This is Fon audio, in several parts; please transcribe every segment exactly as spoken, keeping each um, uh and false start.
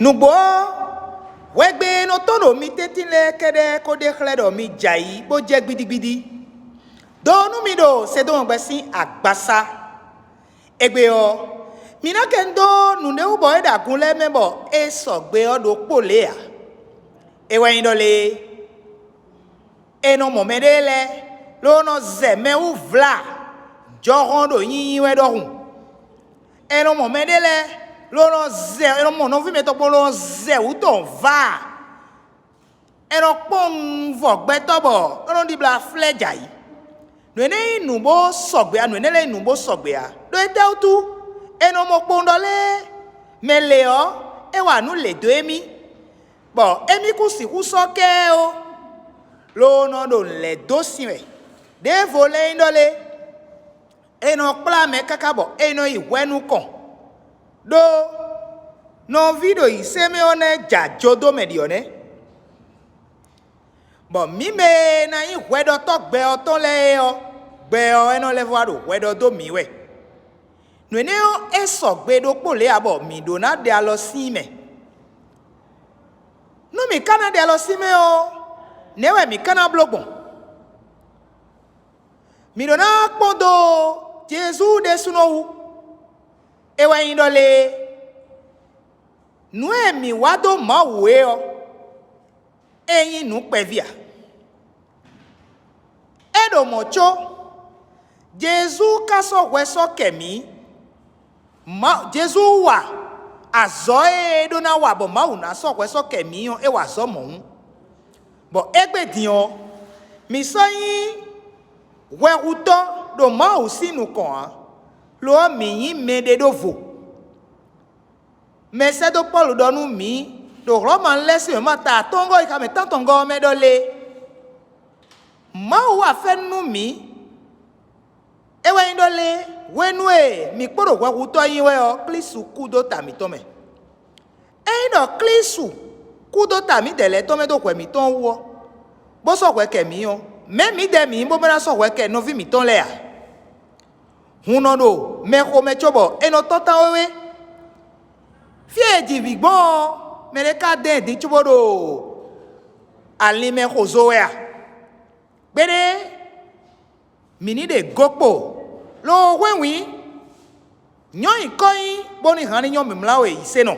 Nǔgbó ɔ́, hwɛgbe e nɔ tɔ́n ɖo mi tɛ́ntin lɛ́ɛ kɛ́ɖɛ́ ko ɖe xlɛ́ ɖɔ mi jɛ ayǐ bó jɛ gbidigbidi. Đó nú mi ɖo Sedɔ́mɔgbɛ sín agbasá. Égbé ɔ́, mi ná kɛ nu dó nǔɖé wú bɔ é ɖo agun lɛ́ɛ mɛ bɔ é sɔgbe ɔ́ ɖokpó lě ǎ. É wɛ nyí ɖɔ lé: è nɔ mɔ mɛɖé lɛ́ɛ, ló nɔ zɛ mɛ wú vlá jɔhɔn ɖo nyinyi wɛ ɖɔhun. È nɔ mɔ mɛɖé lɛ́ɛ, ló nɔ zɛ è nɔ mɔ nɔví mɛtɔn kpó ló nɔ zɛ wǔ tɔn vá. È nɔ kpɔ́n vɔ gbɛtɔ́ bɔ é nɔ ɖibla flɛ́ jɛ ayǐ. Nǔ énɛ́ nyí nǔ bó sɔgbe a nǔ énɛ́ lɛ́ɛ nyí nǔ bó sɔgbe a ɖó étɛ́wútu? È nɔ mɔ kpowun ɖɔ lé: mɛ lě ɔ́, é wa nǔ lě dó émí, bɔ émí kún sixú sɔ́ kɛ ɛ ó. Loo nɔ ɖo nǔ lɛ́ɛ dó sin wɛ. Ɖěvo lɛ́ɛ nyí ɖɔ lé: è nɔ kplá mɛ káká bɔ é nɔ yi hwɛ nukɔn, ɖó nɔví ɖo yǐsé mɛ ɔ́ nɛ́ jɛ ajo dó mɛ ɖi ɔ́ nɛ́. Bɔ mǐ mɛ e ná nyí hwɛɖɔtɔ́ gbɛ ɔ́ tɔn lɛ́ɛ é ɔ́, gbɛ ɔ́ wɛ nɔ lɛ́ vɔ wá ɖo hwɛ ɖɔ dó mǐ wɛ. Nǔ énɛ́ ɔ́, é sɔgbe ɖokpó lě ǎ bɔ mǐ ɖó ná ɖe alɔ sín mɛ. Nú mǐ ka ná ɖe alɔ sín mɛ ɔ́, nɛ̌ wɛ mǐ ka ná bló gbɔn? Mǐ ɖó ná kpɔ́n dó Jezu ɖésúnɔ wú. É wɛ nyí ɖɔ lé: nǔ e mǐ wa dó Mawu é ɔ́, é nyí nǔ kpɛví ǎ. É ɖo mɔ̌ có, Jezu ka sɔ́ hwɛ sɔ́ kɛ mǐ. Jezu wa azɔ̌ e é ɖó ná wa bɔ Mawu ná sɔ́ hwɛ sɔ́ kɛ mǐ ɔ́, é wa azɔ̌ mɔ̌hun. Bɔ égbé din ɔ́, mǐ sɔ́ nyí hwɛhutɔ́ ɖo Mawu sín nukɔn ǎ, lo ɔ́, mǐ nyí mɛɖeɖóvo. Mɛsɛ́dó Pɔ́lu ɖɔ nú mǐ ɖo Hlɔ̌ma lɛ́ɛ sín wěma ta atɔ́ɔ́ngɔ́ yi xamɛ tántɔngɔ́ ɔ́ mɛ ɖɔ lé: Mawu wa fɛ́nú nú mǐ. É wɛ nyí ɖɔ lé: hwenu e mǐ kpo ɖo hwɛhutɔ́ nyí wɛ ɔ́, Klísu kú dó ta mǐtɔn mɛ. Ényí ɖɔ Klísu kú dó ta mǐdɛɛ lɛ́ɛ tɔn mɛ dó hwɛ mǐtɔn wú ɔ́, bó sɔ́ hwɛ kɛ mǐ ɔ́, mɛ̌ mǐdɛɛ mǐ nyí bó bɛ́ ná sɔ́ hwɛ kɛ nɔví mǐtɔn lɛ́ɛ a? Hun nɔ ɖo mɛ xomɛ cóbɔ è nɔ tɔ́n tán wéwé. Fí e è ji vǐ gbɔn ɔ́, mɛ ɖé ka dɛn din cóbó ɖo alin mɛ xo zo wɛ a? Gbeɖé, mǐ ní ɖe go kpo, lo ɔ́ hwɛ́nwǐ, nyɔ̌ nyǐkɔ nyí bónú han ní nyɔ́ mǐmlá we yi se nɔ.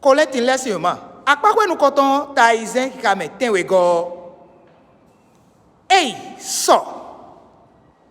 Kolɛ́tin lɛ́ɛ sín wěma, akpáxwé nukɔntɔn ta ayizɛ́n xixa mɛ tɛ́nwegɔ́ ɔ́. Ée sɔ